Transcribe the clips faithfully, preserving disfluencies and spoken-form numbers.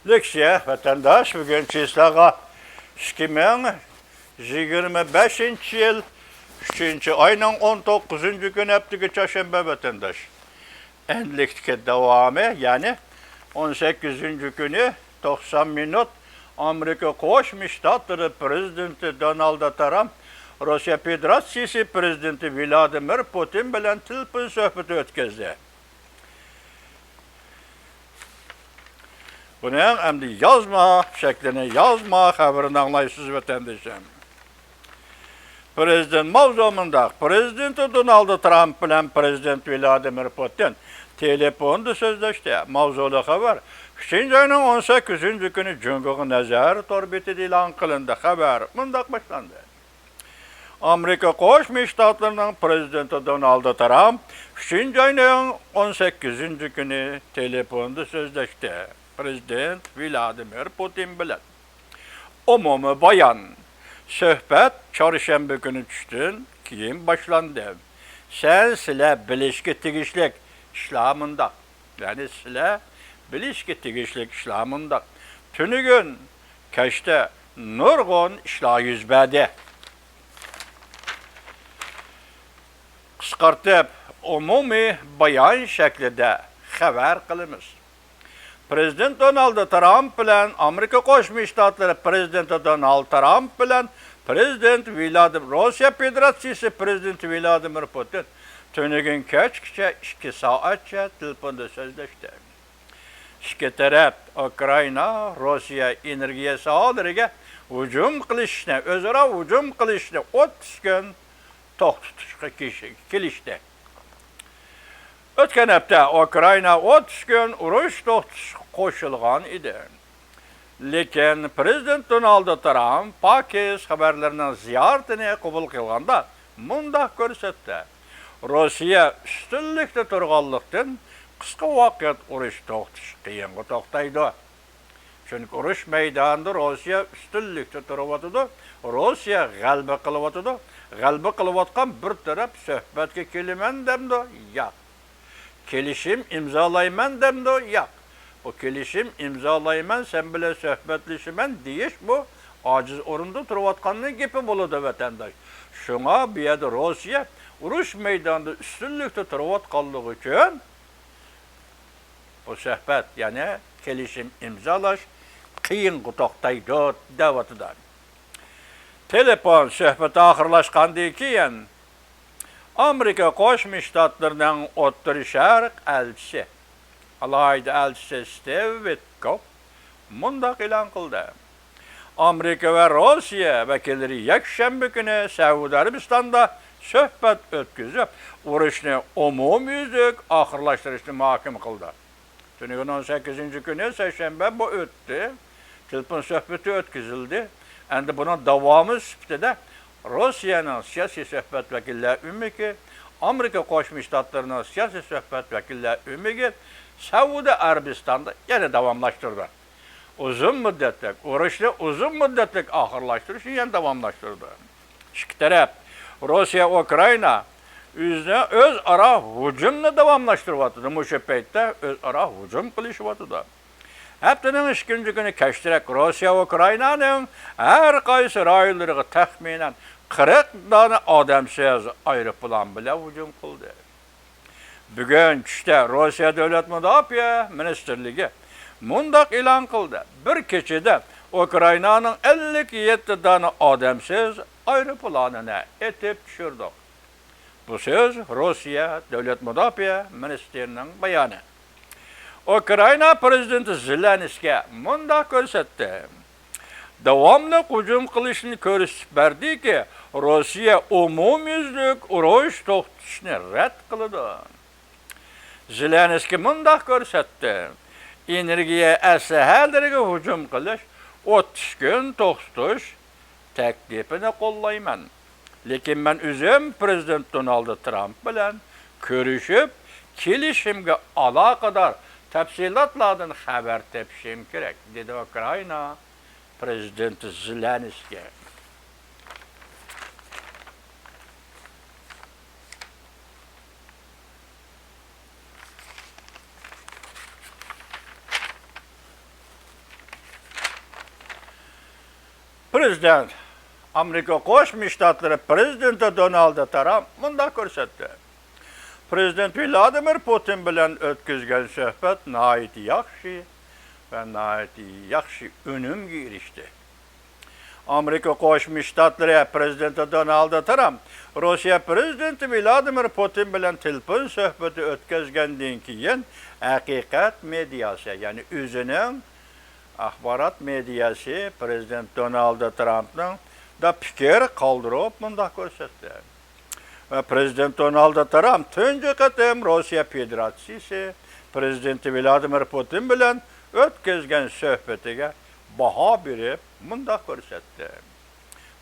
لېكسىيە، ۋەتەنداش، بۈگۈن چىسلاغا ئىككى مىڭ يىگىرمە بەشىنچى يىل ئۈچىنچى ئاينىڭ ئون توققۇزىنچى كۈنى، ھەپتىگە چارشەنبە، ۋەتەنداش. ئەنلىكتىكى داۋامى، يەنى ئون سەككىزىنچى كۈنى توقسان مىنۇت ئامېرىكا قوشما شتاتلىرى پرېزىدېنتى دونالد ترامپ روسىيە فېدېراتسىيىسى پرېزىدېنتى ۋلادىمىر پۇتىن بىلەن تېلېفون سۆھبىتى ئۆتكۈزدى. بۇنىڭ ئەمدى يازما شەكلىنى، يازما خەۋىرىنى ئاڭلايسىز، ۋەتەندىشىم. پرېزىدېنت ماۋزۇ مۇنداق: پرېزىدېنت دونالد ترامپ بىلەن پرېزىدېنت ۋلادىمىر پۇتىن تېلېفوندا سۆزلەشتى. ماۋزۇلۇق خەۋەر ئۈچىنچى ئاينىڭ ئون سەككىزىنچى كۈنى جۇڭگوغا نەزەر تور بېتىدە ئېلان قىلىندى. خەۋەر مۇنداق باشلاندى. ئامېرىكا قوشما شتاتلىرىنىڭ پرېزىدېنتى دونالد ترامپ ئۈچىنچى ئاينىڭ ئون سەككىزىنچى كۈنى تېلېفوندا سۆزلەشتى. پرېزىدېنت ۋلادىمىر پۇتىن بىلەن ئومۇمىي بايان. سۆھبەت چارشەنبە كۈنى چۈشتىن كېيىن باشلاندى. سەن سىلە بىلىشكە تېگىشلىك ئىشلار مۇنداق. يەنى سىلە بىلىشكە تېگىشلىك ئىشلار مۇنداق. تۈنۈگۈن كەچتە نۇرغۇن ئىشلار يۈز بەردى. قىسقارتىپ، ئومۇمىي بايان شەكلىدە خەۋەر قىلىمىز. پرېزىدېنت دونالد ترامپ بىلەن ئامېرىكا قوشما شتاتلىرى پرېزىدېنتى دونالد ترامپ بىلەن پرېزىدېنت ۋلادىمىر، روسىيە فېدېراتسىيىسى پرېزىدېنتى ۋلادىمىر پۇتىن تۈنۈگۈن كەچكىچە ئىككى سائەتچە تېلېفوندا سۆزلەشتى. ئىككى تەرەپ ئۇكرائىنا، روسىيە ئېنېرگىيە ساھەلىرىگە ھۇجۇم قىلىشنى، ئۆزئارا ھۇجۇم قىلىشنى ئوتتۇز كۈن توختىتىشقا كېلىشتى. ئۆتكەن ھەپتە ئۇكرائىنا ئوتتۇز كۈن ئۇرۇش توختىتىشقا قوشۇلغان ئىدى. لېكىن پرېزىدېنت دونالد ترامپ پاكىس خەۋەرلىرىنىڭ زىيارىتىنى قوبۇل قىلغاندا مۇنداق كۆرسەتتى: روسىيە ئۈستۈنلۈكتە تۇرغانلىقتىن، قىسقا ۋاقىت ئۇرۇش توختىتىش قىيىنغا توختايدۇ. چۈنكى ئۇرۇش مەيدانىدا روسىيە ئۈستۈنلۈكتە تۇرۇۋاتىدۇ، روسىيە غەلىبە قىلىۋاتىدۇ. غەلىبە قىلىۋاتقان بىر تەرەپ سۆھبەتكە كېلىمەن دەمدۇ؟ ياق. كېلىشىم ئىمزالايمەن دەمدۇ؟ ياق. بۇ كېلىشىم ئىمزالايمەن، سەن بىلەن سۆھبەتلىشىمەن دېيىش، بۇ ئاجىز ئورۇندا تۇرۇۋاتقاننىڭ گېپى بولىدۇ، ۋەتەنداش. شۇڭا بۇ يەردە روسىيە ئۇرۇش مەيدانىدا ئۈستۈنلۈكتە تۇرۇۋاتقانلىقى ئۈچۈن، بۇ سۆھبەت، يەنى كېلىشىم ئىمزالاش قىيىنغا توختايدۇ، دەۋاتىدۇ. تېلېفون سۆھبىتى ئاخىرلاشقاندىن كېيىن، ئامېرىكا قوشما شتاتلىرىنىڭ ئوتتۇرا شەرق ئەلچىسى، ئالاھىدە ئەلچىسى ستىۋ ۋىتكوف مۇنداق ئېلان قىلدى: ئامېرىكا ۋە روسىيە ۋەكىللىرى يەكشەنبە كۈنى سەئۇدى ئەرەبىستاندا سۆھبەت ئۆتكۈزۈپ، ئۇرۇشنى ئومۇميۈزلۈك ئاخىرلاشتۇرۇشنى مۇھاكىمە قىلدى. تۈنۈگۈن ئون سەككىزىنچى كۈنى، سەيشەنبە، بۇ ئۆتتى. تېلېفون سۆھبىتى ئۆتكۈزۈلدى. ئەمدى بۇنىڭ داۋامى سۈپىتىدە روسىيەنىڭ سىياسىي سۆھبەت ۋەكىللەر ئۆمىكى، ئامېرىكا قوشما شتاتلىرىنىڭ سىياسىي سۆھبەت ۋەكىللەر ئۆمىكى سەئۇدى ئەرەبىستاندا يەنە داۋاملاشتۇرىدۇ. ئۇزۇن مۇددەتلىك ئۇرۇشنى، ئۇزۇن مۇددەتلىك ئاخىرلاشتۇرۇشنى يەنە داۋاملاشتۇرىدۇ. ئىككى تەرەپ، روسىيە، ئۇكرائىنا ئۆزىنى، ئۆزئارا ھۇجۇمنى داۋاملاشتۇرۇۋاتىدۇ. مۇشۇ پەيتتە ئۆزئارا ھۇجۇم قىلىشىۋاتىدۇ. ھەپتىنىڭ ئىككىنچى كۈنى كەچتىرەك روسىيە ئۇكرائىنانىڭ ھەر قايسى رايونلىرىغا تەخمىنەن قىرىق دانە ئادەمسىز ئايروپىلان بىلەن ھۇجۇم قىلدى. بۈگۈن چۈشتە روسىيە دۆلەت مۇداپىئە مىنىستىرلىكى مۇنداق ئېلان قىلدى: بىر كېچىدە ئۇكرائىنانىڭ ئەللىك يەتتە دانە ئادەمسىز ئايروپىلانىنى ئېتىپ چۈشۈردۇق. بۇ سۆز روسىيە دۆلەت مۇداپىئە مىنىستىرىنىڭ بايانى. ئۇكرائىنا پرېزىدېنتى زېلېنسكىي مۇنداق كۆرسەتتى: داۋاملىق ھۇجۇم قىلىشنى كۆرسىتىپ بەردىكى، روسىيە ئومۇميۈزلۈك ئۇرۇش توختىتىشنى رەت قىلىدۇ. زېلېنسكىي مۇنداق كۆرسەتتى: ئېنېرگىيە ئەسلىھەلىرىگە ھۇجۇم قىلىش، ئوتتۇز كۈن توختىتىش تەكلىپىنى قوللايمەن. لېكىن مەن ئۆزۈم پرېزىدېنت دونالد ترامپ بىلەن كۆرۈشۈپ، كېلىشىمگە ئالاقىدار تەپسىلاتلاردىن خەۋەر تېپىشىم كېرەك، دېدى ئۇكرائىنا پرېزىدېنتى زېلېنسكىي. پرېزىدېنت، ئامېرىكا قوشما شتاتلىرى پرېزىدېنتى دونالد ترامپ مۇنداق كۆرسەتتى: پرېزىدېنت ۋلادىمىر پۇتىن بىلەن ئۆتكۈزگەن سۆھبەت ناھايىتى ياخشى ۋە ناھايىتى ياخشى ئۈنۈمگە ئېرىشتى. ئامېرىكا قوشما شتاتلىرى پرېزىدېنتى دونالد ترامپ روسىيە پرېزىدېنتى ۋلادىمىر پۇتىن بىلەن تېلېفون سۆھبىتى ئۆتكۈزگەندىن كېيىن، ھەقىقەت مېدىياسى، يەنى ئۆزىنىڭ ئاخبارات مېدىياسى پرېزىدېنت دونالد ترامپنىڭ دا پىكىر قالدۇرۇپ مۇنداق كۆرسەتتى. ۋە پرېزىدېنت دونالد ترامپ تۇنجى قېتىم روسىيە فېدېراتسىيىسى پرېزىدېنتى ۋلادىمىر پۇتىن بىلەن ئۆتكۈزگەن سۆھبىتىگە باھا بېرىپ مۇنداق كۆرسەتتى: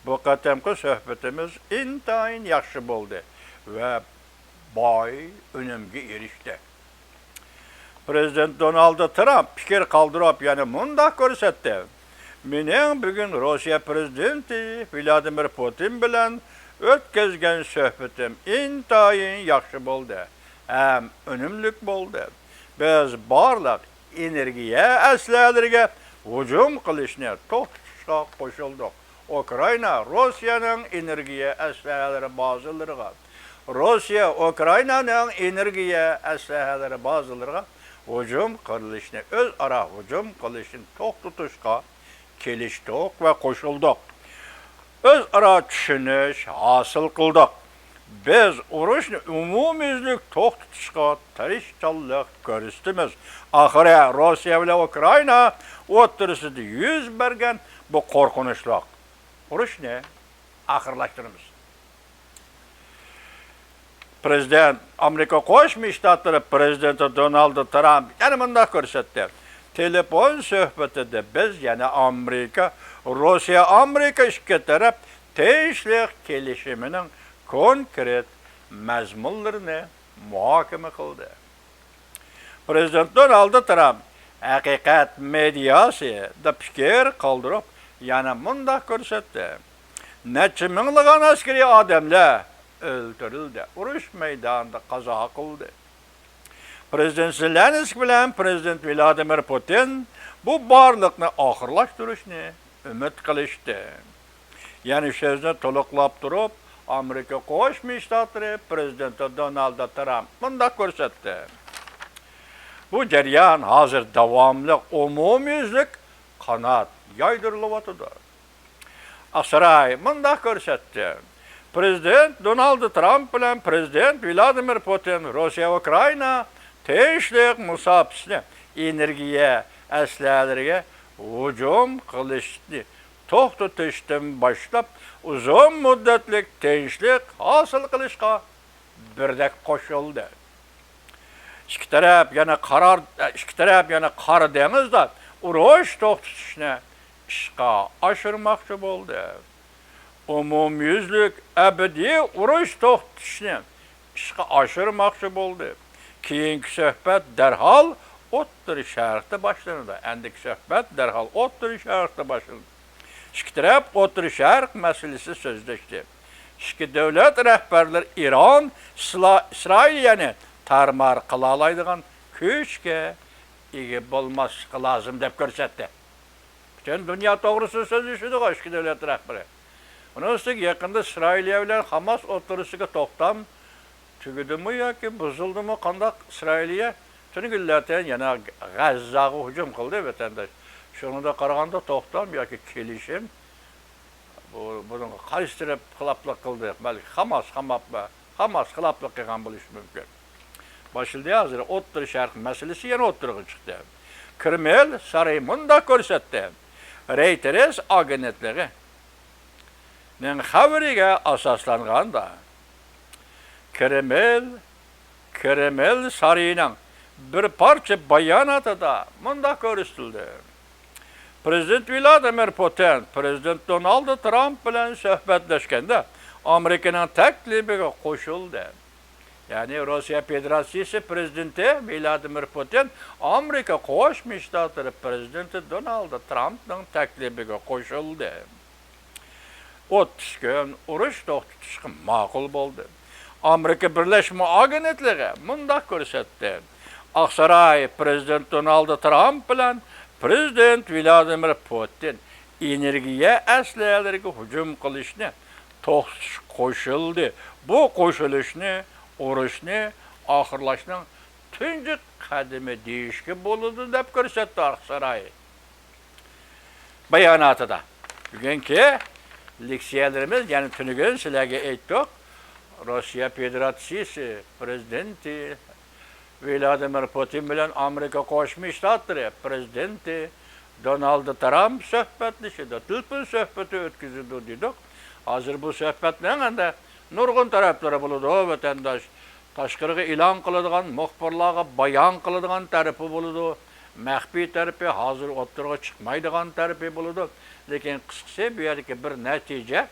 بۇ قېتىمقى سۆھبىتىمىز ئىنتايىن ياخشى بولدى ۋە باي ئۈنۈمگە ئېرىشتى. پرېزىدېنت دونالد ترامپ پىكىر قالدۇرۇپ يەنە مۇنداق كۆرسەتتى: مېنىڭ بۈگۈن روسىيە پرېزىدېنتى ۋلادىمىر پۇتىن بىلەن ئۆتكۈزگەن سۆھبىتىم ئىنتايىن ياخشى بولدى ھەم ئۈنۈملۈك بولدى. بىز بارلىق ئېنېرگىيە ئەسلىھەلىرىگە ھۇجۇم قىلىشنى توختىتىشقا قوشۇلدۇق. ئۇكرائىنا روسىيەنىڭ ئېنېرگىيە ئەسلىھەلىرى بازىلىرىغا، روسىيە ئۇكرائىنانىڭ ئېنېرگىيە ئەسلىھەلىرى بازىلىرىغا ھۇجۇم قىلىشنى، ئۆزئارا ھۇجۇم قىلىشنى توختىتىشقا كېلىشتۇق ۋە قوشۇلدۇق. ئۆزئارا چۈشىنىش ھاسىل قىلدۇق. بىز ئۇرۇشنى ئومۇميۈزلۈك توختىتىشقا تىرىشچانلىق كۆرسىتىمىز. ئاخىرى روسىيە بىلەن ئۇكرائىنا ئوتتۇرىسىدا يۈز بەرگەن بۇ قورقۇنچلۇق ئۇرۇشنى ئاخىرلاشتۇرىمىز. پرېزىدېنت، ئامېرىكا قوشما شتاتلىرى پرېزىدېنتى دونالد ترامپ يەنە مۇنداق كۆرسەتتى: تېلېفون سۆھبىتىدە بىز يەنە ئامېرىكا، روسىيە، ئامېرىكا ئىككى تەرەپ تىنچلىق كېلىشىمىنىڭ كونكرېت مەزمۇنلىرىنى مۇھاكىمە قىلدى. پرېزىدېنت دونالد ترامپ ھەقىقەت مېدىياسىدا پىكىر قالدۇرۇپ يەنە مۇنداق كۆرسەتتى: نەچچە مىڭلىغان ئەسكىرىي ئادەملەر ئۆلتۈرۈلدى، ئۇرۇش مەيدانىدا قازا قىلدى. پرېزىدېنت زېلېنسكىي بىلەن پرېزىدېنت ۋلادىمىر پۇتىن بۇ بارلىقنى ئاخىرلاشتۇرۇشنى ئۈمىد قىلىشتى. يەنە سۆزنى تولۇقلاپ تۇرۇپ، ئامېرىكا قوشما شتاتلىرى پرېزىدېنتى دونالد ترامپ مۇنداق كۆرسەتتى: بۇ جەريان ھازىر داۋاملىق ئومۇميۈزلۈك قانات يايدۇرۇلۇۋاتىدۇ. ئاقساراي مۇنداق كۆرسەتتى: پرېزىدېنت دونالد ترامپ بىلەن پرېزىدېنت ۋلادىمىر پۇتىن روسىيە ئۇكرائىنا تىنچلىق مۇساپىسىنى ئېنېرگىيە ئەسلىھەلىرىگە ھۇجۇم قىلىشنى توختىتىشتىن باشلاپ، ئۇزۇن مۇددەتلىك تىنچلىق ھاسىل قىلىشقا بىردەك قوشۇلدى. ئىككى تەرەپ يەنە قارار، ئىككى تەرەپ يەنە قارا دېڭىزدا ئۇرۇش توختىتىشنى ئىشقا ئاشۇرماقچى بولدى. ئومۇميۈزلۈك ئەبەدىي ئۇرۇش توختىتىشنى ئىشقا ئاشۇرماقچى بولدى. كېيىنكى سۆھبەت دەرھال ئوتتۇرا شەرقتە باشلىنىدۇ. ئەندىكى سۆھبەت دەرھال ئوتتۇرا شەرقتە باشلىنىدۇ. ئىككى تەرەپ ئوتتۇرا شەرق مەسىلىسى سۆزلەشتى. ئىككى دۆلەت رەھبەرلىرى ئىران، ئىسلا-، ئىسرائىلىيەنى تارمار قىلالايدىغان كۈچكە ئىگە بولماسلىقى لازىم دەپ كۆرسەتتى. پۈتۈن دۇنيا توغرىسىدا سۆزلىشىدىغان ئىككى دۆلەت رەھبىرى. ئۇنىڭ ئۈستىگە يېقىندا ئىسرائىلىيە بىلەن خاماس ئوتتۇرىسىدىكى توختام تۈگىدىمۇ ياكى بۇزۇلدىمۇ، قانداق؟ ئىسرائىلىيە تۈنۈگۈنلەردىن يەنە غەززاغا ھۇجۇم قىلدى، ۋەتەنداش. شۇنىڭغا قارىغاندا توختام ياكى كېلىشىم، بۇ، بۇنىڭغا قايسى تەرەپ خىلاپلىق قىلدى؟ بەلكى خاماس، خاماس، خاماس خىلاپلىق قىلغان بولۇشى مۇمكىن. باشلىدى ھازىر ئوتتۇرا شەرق مەسىلىسى يەنە ئوتتۇرىغا چىقتى. كرېمىل سارىيى مۇنداق كۆرسەتتى. رەيتېرس ئاگېنتلىقىنىڭ خەۋىرىگە ئاساسلانغاندا، كرېمىل، كرېمىل سارىيىنىڭ بىر پارچە باياناتىدا مۇنداق كۆرسىتىلدى. پرېزىدېنت ۋلادىمىر پۇتىن پرېزىدېنت دونالد ترامپ بىلەن سۆھبەتلەشكەندە ئامېرىكىنىڭ تەكلىپىگە قوشۇلدى. يەنى روسىيە فېدېراتسىيىسى پرېزىدېنتى ۋلادىمىر پۇتىن ئامېرىكا قوشما شتاتلىرى پرېزىدېنتى دونالد ترامپنىڭ تەكلىپىگە قوشۇلدى. ئوتتۇز كۈن ئۇرۇش توختىتىشقا ماقۇل بولدى. ئامېرىكا بىرلەشمە ئاگېنتلىقى مۇنداق كۆرسەتتى: ئاقساراي پرېزىدېنت دونالد ترامپ بىلەن پرېزىدېنت ۋلادىمىر پۇتىن ئېنېرگىيە ئەسلىھەلىرىگە ھۇجۇم قىلىشنى توختىتىش قوشۇلدى. بۇ قوشۇلۇشنى، ئۇرۇشنى ئاخىرلاشنىڭ تۇنجى قەدىمى دېيىشكە بولىدۇ، دەپ كۆرسەتتى ئاقساراي باياناتىدا. بۈگۈنكى لېكسىيەلىرىمىز، يەنى تۈنۈگۈن سىلەرگە ئېيتتۇق، روسىيە فېدېراتسىيىسى پىرېزىدېنتى ۋلادىمىر پۇتىن بىلەن ئامېرىكا قوشما شتاتلىرى پىرېزىدېنتى دونالد ترامپ سۆھبەتلىشىدۇ، تېلېفون سۆھبىتى ئۆتكۈزىدۇ دېدۇق. ھازىر بۇ سۆھبەتنىڭ ئەندى نۇرغۇن تەرەپلىرى بولىدۇ، ۋەتەنداش. تاشقىرىغا ئېلان قىلىدىغان، مۇخبىرلارغا بايان قىلىدىغان تەرىپى بولىدۇ، مەخپىي تەرىپى، ھازىر ئوتتۇرىغا چىقمايدىغان تەرىپى بولىدۇ. لېكىن قىسقىسى، بۇ يەردىكى بىر نەتىجە،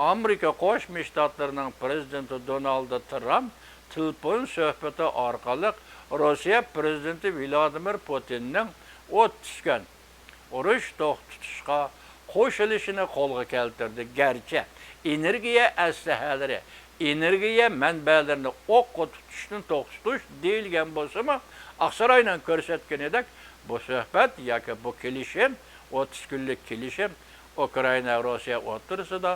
ئامېرىكا قوشما شتاتلىرىنىڭ پىرېزىدېنتى دونالد ترامپ تېلېفون سۆھبىتى ئارقىلىق روسىيە پىرېزىدېنتى ۋلادىمىر پۇتىننىڭ ئوت چۈشكەن ئۇرۇش توختىتىشقا قوشۇلۇشىنى قولغا كەلتۈردى. گەرچە ئېنېرگىيە ئەسلىھەلىرى، ئېنېرگىيە مەنبەلىرىنى ئوققا تۇتۇشنى توختىتىش دېيىلگەن بولسىمۇ، ئاقساراينىڭ كۆرسەتكىنىدەك، بۇ سۆھبەت ياكى بۇ كېلىشىم، ئوتتۇز كۈنلۈك كېلىشىم ئۇكرائىنا، روسىيە ئوتتۇرىسىدا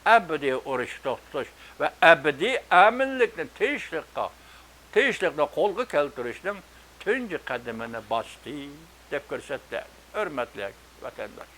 ئەبەدىي ئۇرۇشنى توختىتىش ۋە ئەبەدىي ئەمىنلىكنى، تىنچلىققا، تىنچلىقنى قولغا كەلتۈرۈشنىڭ تۇنجى قەدىمىنى باستى، دەپ كۆرسەتتى. ھۆرمەتلىك ۋەتەنداش.